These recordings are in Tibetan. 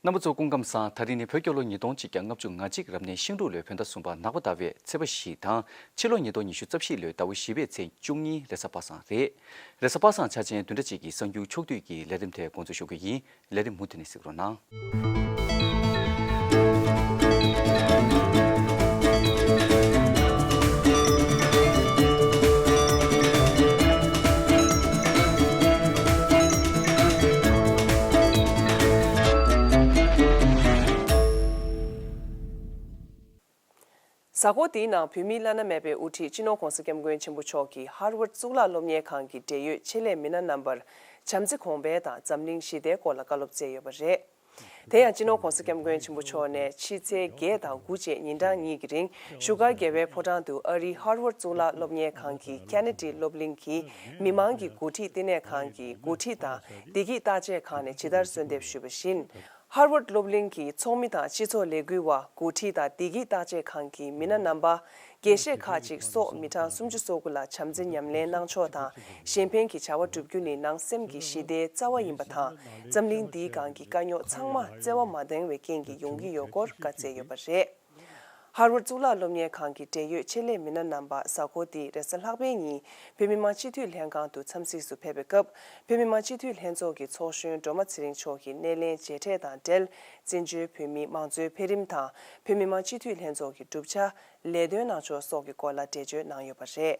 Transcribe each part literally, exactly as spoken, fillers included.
རྣམ་པ་ཚོ་སྐུ་ཁམས་བཟང་། ད་རིང་ནི་བོད་རྒྱལ་ལོ་ཉིས་སྟོང་གཅིག་བརྒྱ་ལྔ་བཅུ་ང་གཅིག་རབ་གནས་ཤིང་འབྲུག་ལོའི་བོད་ཟླ་གསུམ་པ་ནག་པ་ཟླ་བའི་ཚེས་པ་བཞི་དང་ཕྱི་ལོ་ཉིས་སྟོང་ཉི་ཤུ་རྩ་བཞི་ལོའི་ཟླ་བ་བཞི་པའི་ཚེས་བཅུ་གཉིས་རེས་གཟའ་པ་སངས་རེད། རེས་གཟའ་པ་སངས་འཆར་ཅན་བདུན་ཕྲག་གཅིག་གི་གསར་འགྱུར་ཕྱོགས་བསྡུས་ཀྱི་ལས་རིམ་དེ་འགོ་འཛུགས་ཞུ་གི་ཡིན། ལས་རིམ་མུ་མཐུད་ནས་གཟིགས་རོགས་གནང་། གཟའ་འཁོར་འདིའི་ནང་བོད་མིའི་བླ་ན་མེད་པའི་དབུ་ཁྲིད་སྤྱི་ནོར་༧གོང་ས་༧སྐྱབས་མགོན་ཆེན་པོ་མཆོག་གིས་ཧར་ཝརཌ་གཙུག་ལག་སློབ་གཉེར་ཁང་གི་འབྲེལ་ཡོད་ཆེད་ལས་མི་སྣ་རྣམ་པར་བྱམས་བརྩེ་གོང་འཕེལ་དང་འཛམ་གླིང་ཞི་བདེའི་སྐོར་ལ་བཀའ་སློབ་སྩལ་ཡོད་པ་རེད། དེ་ཡང་སྤྱི་ནོར་༧གོང་ས་༧སྐྱབས་མགོན་ཆེན་པོ་མཆོག་ནས་ཕྱི་ཚེས་བརྒྱད་དང་དགུ་བཅས་ཉིན་གྲངས་གཉིས་ཀྱི་རིང་བཞུགས་སྒར་རྒྱལ་བའི་ཕོ་བྲང་དུ་ཨ་རིའི་ཧར་ཝརཌ་གཙུག་ལག་སློབ་གཉེར་ཁང་གི་ཁེ་ནེ་ཌི་སློབ་གླིང་གི་མི་མང་གི་འགོ་ཁྲིད་བསྟི་གནས་ཁང་གི་འགོ་ཁྲིད་དང་བདེ་སྐྱིད་བརྟག་དཔྱད་ཁང་ནས་ཇི་ལྟར་གསོལ་འདེབས་ཞུས་པ་བཞིན། ཧར་ཝརཌ་སློབ་གླིང་གི་ཚོགས་མི་དང་སྤྱི་ཚོགས་ལས་འགུལ་བ། འགོ་ཁྲིད་དང་བདེ་སྐྱིད་བརྟག་དཔྱད་ཁང་གི་མི་སྣ་རྣམ་པ། དགེ་བཤེས་ཁག་ཅིག་སོགས་མི་གྲངས་སུམ་ཅུ་སོ་དགུ་ལ་བྱམས་བརྩེ་ཉམས་ལེན་གནང་ཕྱོགས་དང་གཞན་ཕན་གྱི་བྱ་བ་བསྒྲུབ་རྒྱུ་ནི་ནང་སེམས་ཀྱི་ཞི་བདེའི་རྩ་བ་ཡིན་པ་དང་། འཛམ་གླིང་འདིའི་སྒང་གི་དཀའ་རྙོག་ཚང་མ་བརྩེ་བ་མ་ལྡན་པའི་རྐྱེན་གྱིས་ཡོང་གི་ཡོད་སྐོར་བཀའ་སྩལ་ཡོད་པ་རེད། ཧར་ཝརཌ་གཙུག་ལག་སློབ་གཉེར་ཁང་གི་འབྲེལ་ཡོད་ཆེད་ལས་མི་སྣ་རྣམ་པ་གཟའ་འཁོར་འདིའི་རེས་གཟའ་ལྷག་པའི་ཉིན་བོད་མི་མང་སྤྱི་འཐུས་ལྷན་ཁང་དུ་འཚམས་གཟིགས་སུ་ཕེབས་པའི་སྐབས། བོད་མི་མང་སྤྱི་འཐུས་ལྷན་ཚོགས་ཀྱི་ཚོགས་གཞོན་སྒྲོལ་མ་ཚེ་རིང་མཆོག་གིས་སྣེ་ལེན་མཇལ་འཕྲད་དང་འབྲེལ། བཙན་བྱོལ་བོད་མིའི་མང་གཙོའི་འཕེལ་རིམ་དང་། བོད་མི་མང་སྤྱི་འཐུས་ལྷན་ཚོགས་ཀྱི་གྲུབ་ཆ། ལས་དོན་གནང་ཕྱོགས་སོགས་ཀྱི་སྐོར་ལ་འགྲེལ་བརྗོད་གནང་ཡོད་པ་རེད།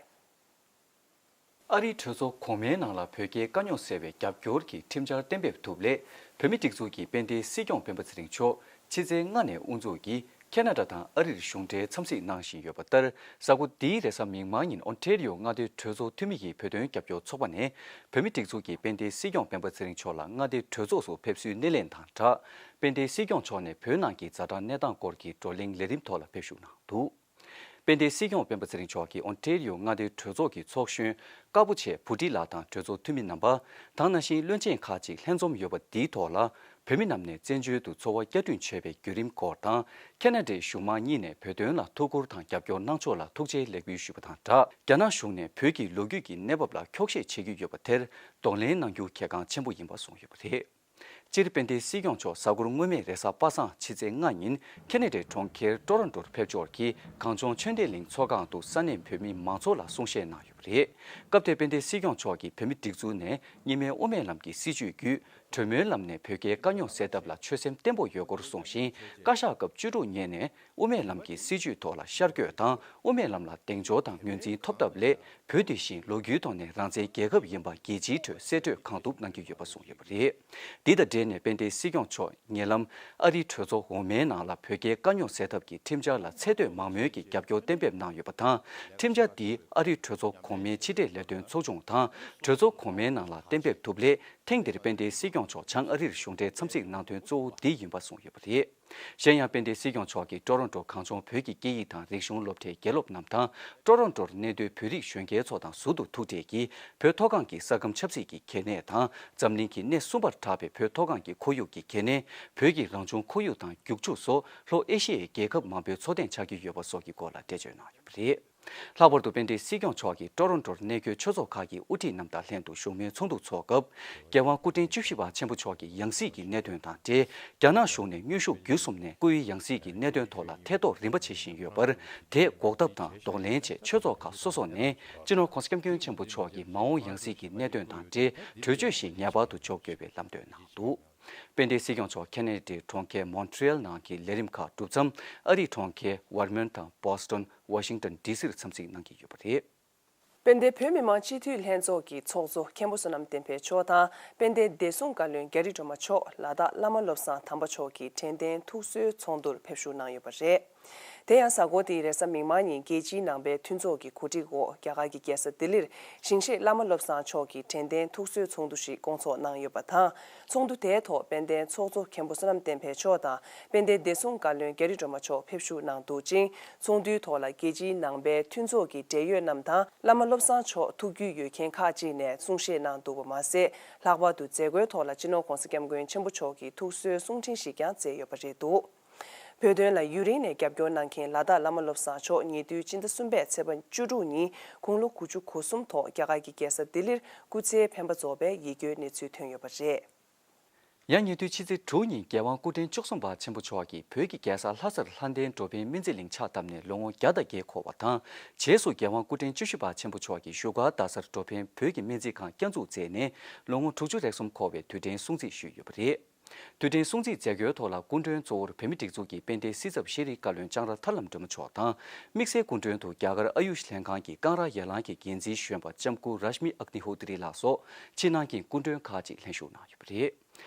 ཨ་རིའི་གྲོས་ཚོགས་གོང་མའི་ནང་ལ་བོད་རྒྱའི་དཀའ་རྙོག་སེལ་བའི་རྒྱབ་སྐྱོར་གྱི་ཁྲིམས་འཆར་གཏན་འབེབས་ཐུབ་སླད། བོད་མིའི་སྒྲིག་འཛུགས་ཀྱི་དཔལ་ལྡན་སྲིད་སྐྱོང་སྤེན་པ་ཚེ་རིང་མཆོག་ཕྱི་ཚེས་ལྔ་ནས་དབུ་འཛུགས་ཀྱིས་ཁེ་ན་ཌ་དང་ཨ་རིར་གཞུང་འབྲེལ་འཚམས་གཟིགས་གནང་བཞིན་ཡོད་པ་ལྟར། གཟའ་འཁོར་འདིའི་རེས་གཟའ་མིག་དམར་ཉིན་ཨོན་ཊེ་རི་ཡོ་མངའ་སྡེའི་གྲོས་ཚོགས་འཐུས་མི་ཡི་བོད་དོན་རྒྱབ་སྐྱོར་ཚོགས་པ་ནས་བོད་མིའི་སྒྲིག་འཛུགས་ཀྱི་དཔལ་ལྡན་སྲིད་སྐྱོང་སྤེན་པ་ཚེ་རིང་མཆོག་ལ་མངའ་སྡེའི་གྲོས་ཚོགས་སུ་ཕེབས་བསུའི་སྣེ་ལེན་དང་སྦྲགས། དཔལ་ལྡན་སྲིད་སྐྱོང་མཆོག་ནས་བོད་ནང་གི་ཛ་དྲག་གནས་སྟངས་སྐོར་གྱི་བགྲོ་གླེང་ལས་རིམ་ཐོག་ལ་ཕེབས་ཞུགས་གནང་འདུག་དཔལ་ལྡན་སྲིད་སྐྱོང་སྤེན་པ་ཚེ་རིང་མཆོག་གིས་ཨོན་ཊེ་རི་ཡོ་མངའ་སྡེའི་གྲོས་ཚོགས་ཀྱི་ཚོགས་གཞོན་ཀ་པོ་ཆེ་བུ་ཊི་ལགས་དང་གྲོས་ཚོགས་འཐུས་མི་རྣམ་པ། དེ་ནང་བཞིན་བློན་ཆེན་ཁག་ཅིག་ལྷན་འཛོམས་ཡོད་པ་འདིའི་ཐོག་ལ། བོད་མི་རྣམས་ནས་བཙན་བྱོལ་དུ་འཚོ་བ་བསྐྱར་སྐྲུན་བྱས་པའི་བརྒྱུད་རིམ་སྐོར་དང་། ཁེ་ན་ཌའི་གཞུང་མང་གཉིས་ནས་བོད་དོན་ལ་ཐུགས་ཁུར་དང་རྒྱབ་སྐྱོར་གནང་ཕྱོགས་ལ་ཐུགས་རྗེའི་ལེགས་འབུལ་ཞུས་པ་དང་སྦྲགས། རྒྱ་ནག་གཞུང་ནས་བོད་ཀྱི་ལོ་རྒྱུས་ཀྱི་གནས་བབ་ལ་འཁྱོག་བཤད་བྱེད་ཀྱི་ཡོད་པ་དེར་གདོང་ལེན་གནང་རྒྱུ་གལ་འགངས་ཆེན་པོ་ཡིན་པ་གསུངས་ཡོད་པ་རེད། སྤྱིར་དཔལ་ལྡན་སྲིད་སྐྱོང་མཆོག་གཟའ་འཁོར་སྔོན་མའི་རེས་གཟའ་པ་སངས་ཕྱི་ཚེས་ལྔ་ཉིན་ཁེ་ན་ཌའི་གྲོང་ཁྱེར་ཀྲོ་རོན་ཀྲོར་ཕེབས་འབྱོར་གྱིས་གངས་ལྗོངས་ཆོས་ལྡན་གླིང་ཚོགས་ཁང་དུ་ས་གནས་བོད་མི་མང་ཚོགས་ལ་གསུང་བཤད་གནང་ཡོད་པ་རེད། སྐབས་དེར་དཔལ་ལྡན་སྲིད་སྐྱོང་མཆོག་གིས་བོད་མིའི་སྒྲིག་འཛུགས་ནས་གཉིས་སྨན་དབུ་མའི་ལམ་གྱི་སྲིད་བྱུས་བརྒྱུད་གྲོས་མོལ་ལམ་ནས་བོད་རྒྱའི་དཀའ་རྙོག་སེལ་ཐབས་ལ་ཆོད་སེམས་བརྟན་པོ་ཡོད་སྐོར་གསུངས་ཤིང་། བཀའ་ཤག་སྐབས་བཅུ་དྲུག་ཉན་ནས་དབུ་མའི་ལམ་གྱི་སྲིད་བྱུས་ཐོག་ལ་ཤར་བསྐྱོད་དང་དབུ་མའི་ལམ་ལ་གདེང་འཇོག་དང་ངོས་འཛིན་ཐོབ་ཐབས་སླད། བོད་དེ་བཞིན་ལོ་རྒྱུས་ཐོག་ནས་རང་བཙན་རྒྱལ་ཁབ་ཡིན་པ་རྒྱལ་སྤྱིའི་ཁྲོད་གསལ་སྤྲོད་གང་ཐུབ་གནང་གི་ཡོད་པ་གསུངས་ཡོད་པ་རེད། འདི་དང་འབྲེལ་ནས་དཔལ་ལྡན་སྲིད་སྐྱོང་མཆོག་ཉེ་ལམ་ཨ་རིའི་གྲོས་ཚོགས་འོག་མའི་ནང་ལ་བོད་རྒྱའི་དཀའ་རྙོག་སེལ་ཐབས་ཀྱི་ཁྲིམས་འཆར་ལ་ཚད་མཐོའི་མང་མོས་ཀྱི་རྒྱབ་སྐྱོར་གཏན་འབེབས་གནང་ཡོད་པ་དང་། ཁྲིམས་འཆར་འདིས་ཨ་རིའི་གྲོས་ཚོགས་གོང་མའི་ཕྱི་འབྲེལ་ལས་དོན་ཚོགས་ཆུང་དང་གྲོས་ཚོགས་གོང་མའི་ནང་ལ་གཏན་འབེབས་ཐུབ་སླད། ཐེངས་འདིར་དཔལ་ལྡན་སྲིད་སྐྱོང་མཆོག་བྱང་ཨ་རིར་གཞུང་འབྲེལ་འཚམས་གཟིགས་གནང་དོན་གཙོ་བོ་འདི་ཡིན་པ་གསུངས་ཡོད་པ་རེད། གཞན་ཡང་དཔལ་ལྡན་སྲིད་སྐྱོང་མཆོག་གིས་ཀྲོ་རོན་ཀྲོ་གངས་ལྗོངས་བོད་ཀྱི་སྐད་ཡིག་དང་རིག་གཞུང་སློབ་གྲྭའི་དགེ་སློབ་རྣམས་དང་། ཀྲོ་རོན་ཀྲོར་གནས་སྡོད་བོད་རིགས་གཞོན་སྐྱེས་ཚོ་དང་ཟུར་དུ་ཐུག་འཕྲད་ཀྱིས། བོད་མཐོ་སྒང་གི་ས་ཁམས་ཆབ་སྲིད་ཀྱི་གལ་གནད་དང་། འཛམ་གླིང་གི་སྣེ་གསུམ་པར་གྲགས་པའི་བོད་མཐོ་སྒང་གི་ཁོར་ཡུག་གི་གལ་གནད། བོད་ཀྱི་རང་བྱུང་ཁོར་ཡུག་དང་རྒྱུག་ཆུ་སོགས་ལྷོ་ཨེ་ཤི་ཡའི་རྒྱལ་ཁབ་མང་པོའི་འཚོ་རྟེན་ཆགས་ཀྱི་ཡོད་པ་སོགས་ཀྱི་སྐོར་ལ་འགྲེལ་བརྗོད་གནང་ཡོད་པ་རེད། ལྷག་པར་དུ་དཔལ་ལྡན་སྲིད་སྐྱོང་མཆོག་གིས་ཀྲོ་རོན་ཀྲོར་གནས་འཁོད་ཆོས་ཚོགས་ཁག་གི་དབུ་ཁྲིད་རྣམས་དང་ལྷན་དུ་བཞུགས་མོལ་ཚོགས་འདུ་འཚོགས་སྐབས། རྒྱལ་དབང་སྐུ་ཕྲེང་བཅུ་བཞི་པ་ཆེན་པོ་མཆོག་གི་ཡང་སྲིད་ཀྱི་གནད་དོན་དང་འབྲེལ། རྒྱ་ནག་གཞུང་ནས་མངོན་ཤུགས་བརྒྱུད་གསུམ་ནས་སྐུའི་ཡང་སྲིད་ཀྱི་གནད་དོན་ཐོག་ལ་ཐེ་གཏོགས་རིམ་པ་བྱེད་བཞིན་ཡོད་པར། དེའི་འགོག་ཐབས་དང་གདོང་ལེན་ཆེད་ཆོས་ཚོགས་ཁག་སོ་སོ་ནས་སྤྱི་ནོར་༧གོང་ས་༧སྐྱབས་མགོན་ཆེན་པོ་མཆོག་གི་མ་འོངས་ཡང་སྲིད་ཀྱི་གནད་དོན་དང་འབྲེལ་གྲོས་ཆོད་ཞིག་ངེས་པར་དུ་འཇོག་དགོས་པའི་ལམ་སྟོན་གནང་འདུག་དཔལ་ལྡན་སྲིད་སྐྱོང་མཆོག་ཁེ་ན་ཌའི་གྲོང་ཁྱེར་མོན་ཊི་རི་ཡལ་ནང་གི་ལས་རིམ་ཁག་གྲུབ་མཚམས། ཨ་རིའི་གྲོང་ཁྱེར་ཝར་མོན་དང་བྷོ་སི་ཊོན། ཝ་ཤིང་ཊོན་ཌི་སིར་འཚམས་གཟིགས་གནང་གི་ཡོད་པ་རེད། དཔལ་ལྡན་བོད་མི་མང་སྤྱི་འཐུས་ལྷན་ཚོགས་ཀྱི་ཚོགས་གཙོ་མཁན་པོ་བསོད་ནམས་བསྟན་འཕེལ་མཆོག་དང་། དཔལ་ལྡན་བདེ་སྲུང་བཀའ་བློན་རྒྱ་རི་སྒྲོལ་མ་མཆོག་ལ་དྭགས་བླ་མ་བློ་བཟང་དམ་པ་མཆོག་གི་དྲན་རྟེན་ཐུགས་གསོའི་ཚོགས་འདུར་ཕེབས་བསུ་གནང་ཡོད་པ་རེད། དེ་ཡང་གཟའ་འཁོར་འདིའི་རེས་གཟའ་མིག་དམར་ཉིན་རྒྱལ་སྤྱིའི་ནང་པའི་མཐུན་ཚོགས་ཀྱི་གོ་སྒྲིག་འོག་རྒྱ་གར་གྱི་རྒྱལ་ས་ལྡི་ལིར་ཞིང་གཤེགས་བླ་མ་བློ་བཟང་མཆོག་གི་དྲན་རྟེན་ཐུགས་གསོའི་ཚོགས་འདུ་ཞིག་སྐོང་ཚོགས་གནང་ཡོད་པ་དང་། ཚོགས་འདུ་དེའི་ཐོག་དཔལ་ལྡན་ཚོགས་གཙོ་མཁན་པོ་བསོད་ནམས་བསྟན་འཕེལ་མཆོག་དང་། དཔལ་ལྡན་བདེ་སྲུང་བཀའ་བློན་རྒྱ་རི་སྒྲོལ་མ་མཆོག་ཕེབས་བཞུགས་གནང་འདུག་ཅིང་། ཚོགས་འདུའི་ཐོག་ལ་རྒྱལ་སྤྱིའི་ནང་པའི་མཐུན་ཚོགས་ཀྱི་འབྲེལ་ཡོད་རྣམས་དང་། བླ་མ་བློ་བཟང་མཆོག་ཐུགས་རྒྱུས་ཡོད་མཁན་ཁག་ཅིག་ནས་གསུང་བཤད་གནང་འདུག་པ་མ་ཟད། ལྷག་པར་དུ་མཛད་སྒོའི་ཐོག་ལ་སྤྱི་ནོར་༧གོང་ས་༧སྐྱབས་མགོན་ཆེན་པོ་མཆོག་གིས་ཐུགས་གསོའི་གསུང་འཕྲིན་ཞིག་ཀྱང་བསྩལ་ཡོད་པ་རེད་འདུག་བོད་དོན་ལ་ཡུན་རིང་ནས་རྒྱབ་སྐྱོར་གནང་མཁན་ལ་དྭགས་བླ་མ་བློ་བཟང་མཆོག་ཉེ་དུས་སྤྱི་ཟླ་གསུམ་པའི་ཚེས་པ་བཅུ་དྲུག་ཉིན་དགུང་ལོ་དགུ་བཅུ་གོ་གསུམ་ཐོག་རྒྱ་གར་གྱི་རྒྱལ་ས་ལྡི་ལིར་སྐུ་ཚེའི་འཕེན་པ་རྫོགས་པའི་ཡིད་སྐྱོའི་གནས་ཚུལ་ཐོན་ཡོད་པ་རེད། ཡང་ཉེ་དུས་ཕྱི་ཚེས་དྲུག་ཉིན་རྒྱལ་དབང་སྐུ་ཕྲེང་བཅུ་གསུམ་པ་ཆེན་པོ་མཆོག་གིས་བོད་ཀྱི་རྒྱལ་ས་ལྷ་སར་ལྷ་ལྡན་འགྲོ་ཕན་སྨན་རྩིས་གླིང་ཕྱག་བཏབ་ནས་ལོ་ངོ་བརྒྱ་དང་བརྒྱད་འཁོར་བ་དང་། རྗེས་སུ་རྒྱལ་དབང་སྐུ་ཕྲེང་བཅུ་བཞི་པ་ཆེན་པོ་མཆོག་གིས་བཞུགས་སྒར་རྡ་སར་འགྲོ་ཕན་བོད་ཀྱི་སྨན་རྩིས་ཁང་བསྐྱར་འཛུགས་མཛད་ནས་ལོ་ངོ་དྲུག་ཅུ་རེ་གསུམ་འཁོར་བའི་དུས་དྲན་སྲུང་བརྩི་ཞུས་ཡོད་པ་རེད། དུས་དྲན་སྲུང་བརྩི་མཛད་སྒོའི་ཐོག་ལ་སྐུ་མགྲོན་གཙོ་བོར་བོད་མིའི་སྒྲིག་འཛུགས་ཀྱི་དཔལ་ལྡན་སྲིད་ཚབ་ཤེས་རིག་བཀའ་བློན་ལྕང་ར་ཐར་ལམ་སྒྲོལ་མ་མཆོག་དང་། དམིགས་བསལ་སྐུ་མགྲོན་དུ་རྒྱ་གར་ཨ་ཡུཤ་ལྷན་ཁང་གི་རྐང་ར་ཡ་ལང་གི་འགན་འཛིན་གཞོན་པ་ལྕམ་སྐུ་རཤ་མི་ཨག་ནི་ཧོ་ཏི་རི་ལགས་སོགས་ཕྱི་ནང་གི་སྐུ་མགྲོན་ཁག་ཅིག་ལྷན་ཞུགས་གནང་ཡོད་པ་རེད།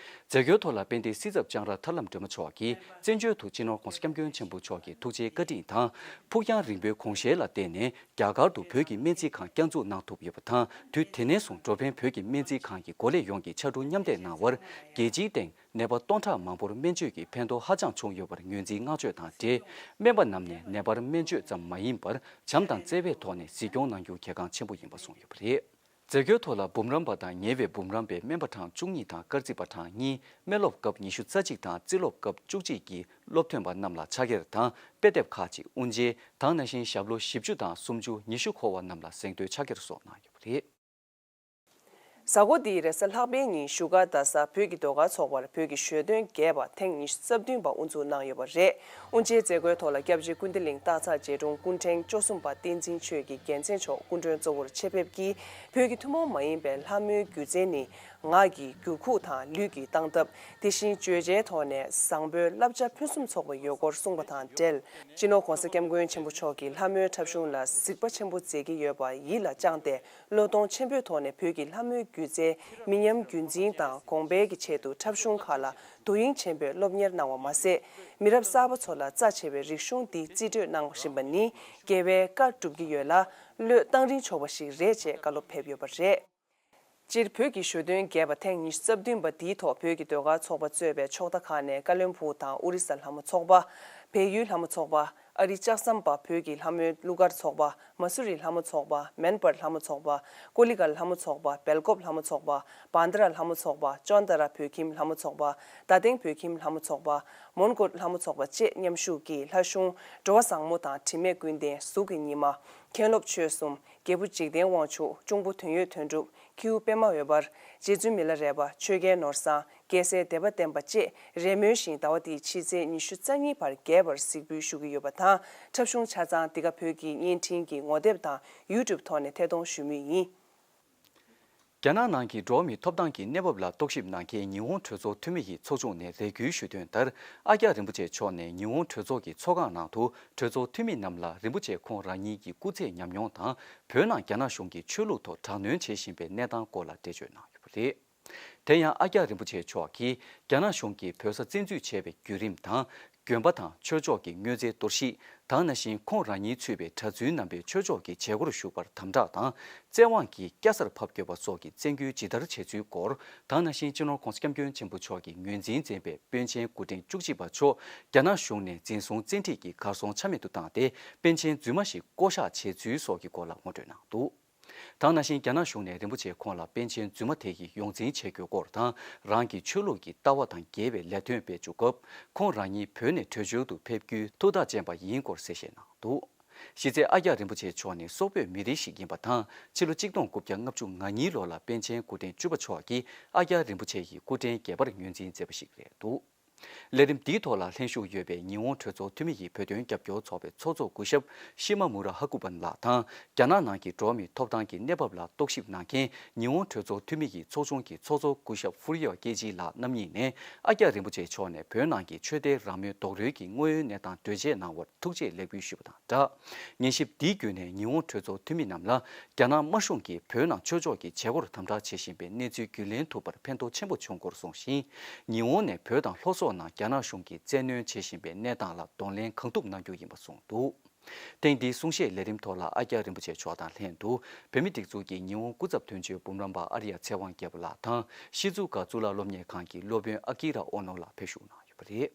མཛད་སྒོའི་ཐོག་ལ་དཔལ་ལྡན་སྲིད་ཚབ་ལྕང་ར་ཐར་ལམ་སྒྲོལ་མ་མཆོག་གིས་བཙན་བྱོལ་དུ་སྤྱི་ནོར་༸གོང་ས་༸སྐྱབས་མགོན་ཆེན་པོ་མཆོག་གི་ཐུགས་རྗེའི་བཀའ་དྲིན་དང་། ཕུགས་རྒྱང་རིང་པོའི་དགོངས་བཞེད་ལ་བརྟེན་ནས་རྒྱ་གར་དུ་བོད་ཀྱི་སྨན་རྩིས་ཁང་བསྐྱར་འཛུགས་གནང་ཐུབ་ཡོད་པ་དང་། དུས་དེ་ནས་བཟུང་འགྲོ་ཕན་བོད་ཀྱི་སྨན་རྩིས་ཁང་གི་འགོ་ལས་ཡོངས་ཀྱིས་ཕྱར་གྲུ་མཉམ་འདེགས་གནང་བར། རྒྱལ་སྤྱིའི་སྟེང་ནད་པ་སྟོང་ཕྲག་མང་པོར་སྨན་བཅོས་ཀྱི་ཕན་ཐོགས་ཧ་ཅང་བྱུང་ཡོད་པར་ངོས་འཛིན་བསྔགས་བརྗོད་དང་འབྲེལ། སྨན་པ་རྣམས་ནས་ནད་པར་སྨན་བཅོས་ཙམ་མ་ཡིན་པར། བྱམས་དང་བརྩེ་བའི་ཐོག་ནས་གཟིགས་སྐྱོང་གནང་རྒྱུ་གལ་འགངས་ཆེན་པོ་ཡིན་པ་གསུངས་ཡོད་པ་རེད། མཛད་སྒོའི་ཐོག་ལ་འབུམ་རམས་པ་དང་ཉེ་བའི་འབུམ་རམས་པའི་སྨན་པ་གྲངས་བཅུ་གཉིས་དང་སྐར་རྩིས་པ་གྲངས་གཉིས། སྨན་སློབ་སྐབས་ཉི་ཤུ་རྩ་གཅིག་དང་རྩིས་སློབ་སྐབས་བཅུ་གཅིག་གི་སློབ་ཐོན་པ་རྣམས་ལ་ཕྱག་འཁྱེར་དང་དཔེ་དེབ་ཁག་ཅིག་དབུ་འབྱེད་དང་། ནང་བཞིན་ཞབས་ལོ་བཞི་བཅུ་དང་སུམ་ཅུ། ཉི་ཤུ་འཁོར་བ་རྣམས་ལ་གཟེངས་བསྟོད་ཕྱག་འཁྱེར་སོགས་གནང་ཡོད་པ་རེད། གཟའ་འཁོར་འདིའི་རེས་གཟའ་ལྷག་པའི་ཉིན་བཞུགས་སྒར་རྡ་སར་བོད་ཀྱི་ཟློས་གར་ཚོགས་པར་བོད་ཀྱི་ཞོ་སྟོན་རྒྱས་པ་ཐེངས་ཉི་ཤུ་རྩ་བདུན་པ་དབུ་འཛུགས་གནང་ཡོད་པ་རེད། དབུ་འབྱེད་མཛད་སྒོའི་ཐོག་ལ་སྐྱབས་རྗེ་ཀུན་བདེ་གླིང་སྟག་ཚང་རྗེ་དྲུང་སྐུ་ཕྲེང་བཅུ་གསུམ་པ་བསྟན་འཛིན་ཆོས་ཀྱི་རྒྱལ་མཚན་མཆོག་སྐུ་མགྲོན་གཙོ་བོར་ཆེད་ཕེབས་ཀྱིས། བོད་ཀྱི་ཐུན་མོང་མ་ཡིན་པའི་ལྷ་མོའི་རྒྱུ་རྫས་ནི། ངག་གི་འགྱུར་ཁུག་དང་ལུས་ཀྱི་སྟངས་སྟབས། དེ་བཞིན་བརྗོད་བྱའི་ཐོག་ནས་བཟང་པོའི་བསླབ་བྱ་ཕུན་སུམ་ཚོགས་པ་ཡོད་སྐོར་གསུངས་པ་དང་འབྲེལ། སྤྱི་ནོར་༸གོང་ས་༸སྐྱབས་མགོན་ཆེན་པོ་མཆོག་གིས་ལྷ་མོའི་འཁྲབ་གཞུང་ལ་གཟིགས་པ་ཆེན་པོ་མཛད་ཀྱི་ཡོད་པ་ཡིད་ལ་བཅངས་ཏེ། བློས་གཏོང་ཆེན་པོའི་ཐོག་ནས་བོད་ཀྱི་ལྷ་མོའི་སྒྱུ་རྩལ་མི་ཉམས་རྒྱུན་འཛིན་དང་གོང་འཕེལ་གྱི་ཆེད་དུ་འཁྲབ་གཞུང་ཁག་ལ་དོ་དབྱིངས་ཆེན་པོས་སློབ་གཉེར་གནང་བ་མ་ཟད། མི་རབས་གསར་པ་ཚོ་ལ་རྩ་ཆེ་བའི་རིག་གཞུང་འདི་རྩིས་སྤྲོད་གནང་བཞིན་པ་ནི་རྒྱལ་བའི་བཀའ་སྒྲུབ་ཀྱི་ཡོད་ལ། བློས་བཏང་རིན་ཆོག་པ་ཞིག་རེད་ཅེས་བཀའ་སློབ་ཕེབས་ཡོད་པ་རེད། སྤྱིར་བོད་ཀྱི་ཞོ་སྟོན་རྒྱས་པ་ཐེངས་ཉི་ཤུ་རྩ་བདུན་པ་འདིའི་ཐོག་བོད་ཀྱི་ཟློས་གར་ཚོགས་པ་གཙོས་པའི་ཕྱོགས་མཐའ་ཁག་ནས་ཀ་བློན་སྦུག་དང་ཨོ་རི་ས་ལྷ་མོ་ཚོགས་པ། བལ་ཡུལ་ལྷ་མོ་ཚོགས་པ། ཨ་རི་ལྕགས་ཟམ་པ། བོད་ཀྱི་ལྷ་མོའི་གླུ་གར་ཚོགས་པ། མ་སུ་རི་ལྷ་མོ་ཚོགས་པ། མེན་པར་ལྷ་མོ་ཚོགས་པ། ཀོ་ལི་གྷལ་ལྷ་མོ་ཚོགས་པ། སྦེལ་ཀོབ་ལྷ་མོ་ཚོགས་པ། བྷན་དྷ་ར་ལྷ་མོ་ཚོགས་པ། ཅོན་ཏ་ར་བོད་ཁྱིམ་ལྷ་མོ་ཚོགས་པ། རྡ་སྟེང་བོད་ཁྱིམ་ལྷ་མོ་ཚོགས་པ། མོན་གྷོ་ལྷ་མོ་ཚོགས་པ་བཅས་མཉམ་ཞུགས་ཀྱིས་ལྷ་གཞུང་། འགྲོ་བ་བཟང་མོ་དང་དྲི་མེད་ཀུན་ལྡན། གཟུགས་ཀྱི་ཉི་མ། མཁན་སློབ་ཆོས་གསུམ། རྒྱལ་པོ་འཇིག་རྟེན་དབང་ཕྱུག། གཅུང་པོ་དོན་ཡོད་དོན་གྲུབ། ཁྱེའུ་པད་མ་འོད་འབར། རྗེ་བཙུན་མི་ལ་རས་པ། ཆོས་རྒྱལ་ནོར་བཟང་། རྒྱལ་སྲས་དད་པ་བརྟན་པ་བཅས་རེས་མོས་བཞིན་ཟླ་བ་འདིའི་ཕྱི་ཚེས་ཉི་ཤུ་རྩ་གཉིས་བར་རྒྱས་པར་གཟིགས་འབུལ་ཞུ་གི་ཡོད་པ་དང་། འཁྲབ་གཞུང་ཆ་ཚང་འདི་ག་བོད་ཀྱི་བརྙན་འཕྲིན་གྱི་ངོ་དེབ་དང་ཡུ་ཊུབ་ཐོག་ནས་ཐད་གཏོང་ཞུ་མུས་ཡིན། རྒྱ་ནག་ནང་གི་འགྲོ་བ་མིའི་ཐོབ་ཐང་གི་གནས་བབ་ལ་རྟོག་ཞིབ་གནང་མཁན་ཉི་ཧོང་གྲོས་ཚོགས་འཐུས་མི་ཡི་ཚོགས་ཆུང་ནས་རེ་སྐུལ་ཞུས་དོན་ལྟར། ཨ་ཀྱ་རིན་པོ་ཆེ་མཆོག་ནས་ཉི་ཧོང་གྲོས་ཚོགས་ཀྱི་ཚོགས་ཁང་ནང་དུ་གྲོས་ཚོགས་འཐུས་མི་རྣམས་ལ་རིན་པོ་ཆེ་ཁོང་རང་ཉིད་ཀྱི་སྐུ་ཚེའི་ཉམས་མྱོང་དང་། བོད་ནང་རྒྱ་ནག་གཞུང་གིས་ཆོས་ལུགས་ཐོག་དྲག་གནོན་བྱེད་བཞིན་པའི་གནས་སྟངས་སྐོར་ལ་འགྲེལ་བརྗོད་གནང་ཡོད་པ་རེད། དེ་ཡང་ཨ་ཀྱ་རིན་པོ་ཆེ་མཆོག་གིས་རྒྱ་ནག་གཞུང་གིས་བོད་ས་བཙན་འཛུལ་བྱས་པའི་བརྒྱུད་རིམ་དང་། དགོན་པ་དང་ཆོས་ཕྱོགས་ཀྱི་མྱོས་རྫས་གཏོར་བཤིག་དང་། ནང་བཞིན་ཁོང་རང་ཉིད་ཚུད་པའི་གྲྭ་བཙུན་རྣམ་པས་ཆོས་ཕྱོགས་ཀྱི་བྱེད་སྒོར་ཞུགས་པར་དམ་དྲག་དང་། བཙན་དབང་གིས་སྐྱ་སར་ཕབ་དགོས་པ་སོགས་ཀྱི་བཙན་སྐུལ་ཇི་ལྟར་བྱས་ཚུལ་སྐོར་དང་། ནང་བཞིན་སྤྱི་ནོར་༸གོང་ས་༸སྐྱབས་མགོན་ཆེན་པོ་མཆོག་གིས་ངོས་འཛིན་མཛད་པའི་པཎ་ཆེན་སྐུ་ཕྲེང་བཅུ་གཅིག་པ་མཆོག་རྒྱ་ནག་གཞུང་ནས་འཛིན་བཟུང་བཙན་ཁྲིད་ཀྱིས་གར་སོང་ཆ་མེད་དུ་བཏང་སྟེ། པཎ་ཆེན་རྫུན་མ་ཞིག་བསྐོ་བཞག་བྱས་ཚུལ་སོགས་ཀྱི་སྐོར་ལ་ངོ་སྤྲོད་གནང་འདུག། དང་། ནང་བཞིན་རྒྱ་ནག་གཞུང་ནས་རིན་པོ་ཆེ་ཁོང་ལ་པཎ་ཆེན་རྫུན་མ་དེ་ཡི་ཡོངས་འཛིན་བྱེད་དགོས་སྐོར་དང་། རང་གི་ཆོས་ལུགས་ཀྱི་ལྟ་བ་དང་འགལ་བའི་ལས་དོན་སྤེལ་བཅུག་སྐབས། ཁོང་རང་ཉིད་བོད་ནས་བྲོས་བྱོལ་དུ་ཕེབས་རྒྱུའི་ཐུགས་ཐག་བཅད་པ་ཡིན་སྐོར་གསལ་བཤད་གནང་འདུག། གཞི་རྩའི་ཨ་ཀྱ་རིན་པོ་ཆེ་མཆོག་ནི་སོག་པོའི་མི་རིགས་ཤིག་ཡིན་པ་དང་། ཕྱི་ལོ་གཅིག་སྟོང་དགུ་བརྒྱ་ལྔ་བཅུ་ང་གཉིས་ལོ་ལ་པཎ་ཆེན་སྐུ་ཕྲེང་བཅུ་པ་མཆོག་གིས་ཨ་ཀྱ་རིན་པོ་ཆེ་ཡི་སྐུ་ཕྲེང་བརྒྱད་པར་ངོས་འཛིན་མཛད་པ་ཞིག་རེད་འདུག། ལས་རིམ་འདིའི་ཐོག་ལ་ལྷན་ཞུགས་ཡོད་པའི་ཉི་ཧོང་གྲོས་ཚོགས་འཐུས་མི་ཡི་བོད་དོན་རྒྱབ་སྐྱོར་ཚོགས་པའི་ཚོགས་གཙོ་སྐུ་ཞབས་ཤི་མ་མུ་ར་ཧ་ཀུ་པན་ལགས་དང་། རྒྱ་ནག་ནང་གི་འགྲོ་བ་མིའི་ཐོབ་ཐང་གི་གནས་བབ་ལ་རྟོག་ཞིབ་གནང་མཁན་ཉི་ཧོང་གྲོས་ཚོགས་འཐུས་མི་ཡི་ཚོགས་ཆུང་གི་ཚོགས་གཙོ་སྐུ་ཞབས་ཧྥུ་རི་ཡ་ཀེ་ཇི་ལགས་རྣམ་གཉིས་ནས། ཨ་ཀྱ་རིན་པོ་ཆེ་མཆོག་ནས་བོད་ནང་གི་ཆོས་དད་རང་མོས་རྡོག་རོལ་གྱི་དངོས་ཡོད་གནས་སྟངས་འགྲེལ་བརྗོད་གནང་བར་ཐུགས་རྗེ་ལེགས་འབུལ་ཞུས་པ་དང་སྦྲགས། ཉན་ཞིབ་འདིའི་བརྒྱུད་ནས་ཉི་ཧོང་གྲོས་ཚོགས་འཐུས་མི་རྣམས་ལ། རྒྱ་ནག་དམར་གཞུང་གིས་བོད་ནང་ཆོས་ཕྱོགས་ཀྱི་བྱེད་སྒོར་དམ་དྲག་བྱེད་བཞིན་པའི་གནས་ཚུལ་རྒྱུས་ལེན་ཐུབ་པར་ཕན་ཐོགས་ཆེན་པོ་བྱུང་སྐོར་གསུངས་ཤིང་། ཉི་ཧོང་ནས་བོད་དང་ལྷོ་སོག་ནང་རྒྱ་ནག་གཞུང་གིས་བཙན་གནོན་བྱེད་བཞིན་པའི་གནས་སྟངས་ལ་གདོང་ལེན་གང་ཐུབ་གནང་རྒྱུ་ཡིན་པ་གསུངས་འདུག། ཐེངས་འདིའི་གསུང་བཤད་ལས་རིམ་ཐོག་ལ་ཨ་ཀྱ་རིན་པོ་ཆེ་མཆོག་དང་ལྷན་དུ། བོད་མིའི་སྒྲིག་འཛུགས་ཀྱི་ཉི་ཧོང་སྐུ་ཚབ་དོན་གཅོད་འབུམ་རམས་པ་ཨར་ཡ་ཚེ་དབང་རྒྱལ་པོ་ལགས་དང་། ཤི་ཛུ་ཀ་གཙུག་ལག་སློབ་གཉེར་ཁང་གི་སློབ་དཔོན་ཨ་ཀི་ར་ཨོ་ནོ་ལགས་ཕེབས་ཞུགས་གནང་ཡོད་པ་རེད།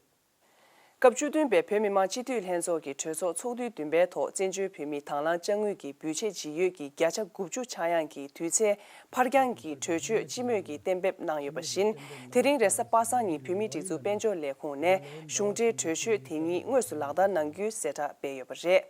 སྐབས་བཅུ་བདུན་པའི་བོད་མི་མང་སྤྱི་འཐུས་ལྷན་ཚོགས་ཀྱི་གྲོས་ཚོགས་ཚོགས་དུས་བདུན་པའི་ཐོག་བཙན་བྱོལ་བོད་མིའི་དང་བླངས་དཔྱ་དངུལ་གྱི་འབུལ་ཆད་ཇི་ཡོད་ཀྱི་བརྒྱ་ཆ་དགུ་བཅུ་ཆག་ཡང་གི་དུས་ཚད་ཕར་འགྱངས་ཀྱི་གྲོས་ཆོད་སྤྱི་མོས་ཀྱིས་གཏན་འབེབས་གནང་ཡོད་པ་བཞིན། དེ་རིང་རེས་གཟའ་པ་སངས་ཉིན་བོད་མིའི་སྒྲིག་འཛུགས་དཔལ་འབྱོར་ལས་ཁུངས་ནས་གཞུང་འབྲེལ་གྲོས་ཆོད་དེ་ཉིད་དངོས་སུ་ལག་བསྟར་གནང་རྒྱུའི་གསལ་བསྒྲགས་སྤེལ་ཡོད་པ་རེད།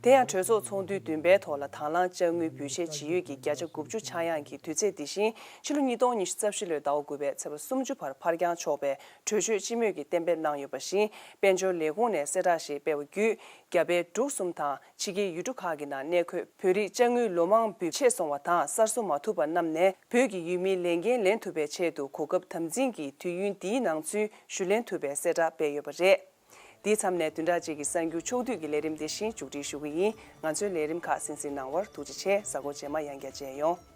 དེ་ཡང་གྲོས་ཚོགས་ཚོགས་དུས་བདུན་པའི་ཐོག་ལ་དང་བླངས་དཔྱ་དངུལ་འབུལ་ཆད་ཇི་ཡོད་ཀྱི་བརྒྱ་ཆ་དགུ་བཅུ་ཆག་ཡང་གི་དུས་ཚད་དེ་བཞིན་ཕྱི་ལོ་ཉིས་སྟོང་ཉི་ཤུ་རྩ་བཞི་ལོའི་ཟླ་བ་དགུ་པའི་ཚེས་པ་སུམ་ཅུ་བར་ཕར་འགྱངས་ཆོག་པའི་གྲོས་ཆོད་སྤྱི་མོས་ཀྱིས་གཏན་འབེབས་གནང་ཡོད་པ་བཞིན། དཔལ་འབྱོར་ལས་ཁུངས་ནས་གསལ་བསྒྲགས་ཤིག་སྤེལ་བ་བརྒྱུད། རྒྱ་བལ་འབྲུག་གསུམ་དང་ཕྱི་རྒྱལ་ཡུལ་གྲུ་ཁག་གི་ནང་གནས་འཁོད་བོད་རིགས་དཔྱ་དངུལ་ལོ་མང་འབུལ་ཆད་སོང་བ་དང་གསར་བཟོ་མ་ཐུབ་པ་རྣམས་ནས་བོད་ཀྱི་ཡུལ་མིའི་ལས་འགན་ལེན་ཐུབ་པའི་ཆེད་དུ་གོ་སྐབས་དམ་འཛིན་གྱིས་དུས་ཡུན་འདིའི་ནང་ཚུད་ཞུ་ལེན་ཐུབ་པའི་གསལ་བསྒྲགས་སྤེལ་ཡོད་པ་རེད། འདིའི་མཚམས་ནས་བདུན་ཕྲག་གཅིག་གི་གསར་འགྱུར་ཕྱོགས་བསྡུས་ཀྱི་ལས་རིམ་འདི་བཞིན་མཇུག་སྒྲིལ་ཞུ་གི་ཡིན། ང་ཚོའི་ལས་རིམ་ཁག་གསན་གཟིགས་གནང་བར་ཐུགས་རྗེ་ཆེ། གཟའ་འཁོར་རྗེས་མ་ཡང་བསྐྱར་མཇལ་ཡོང་།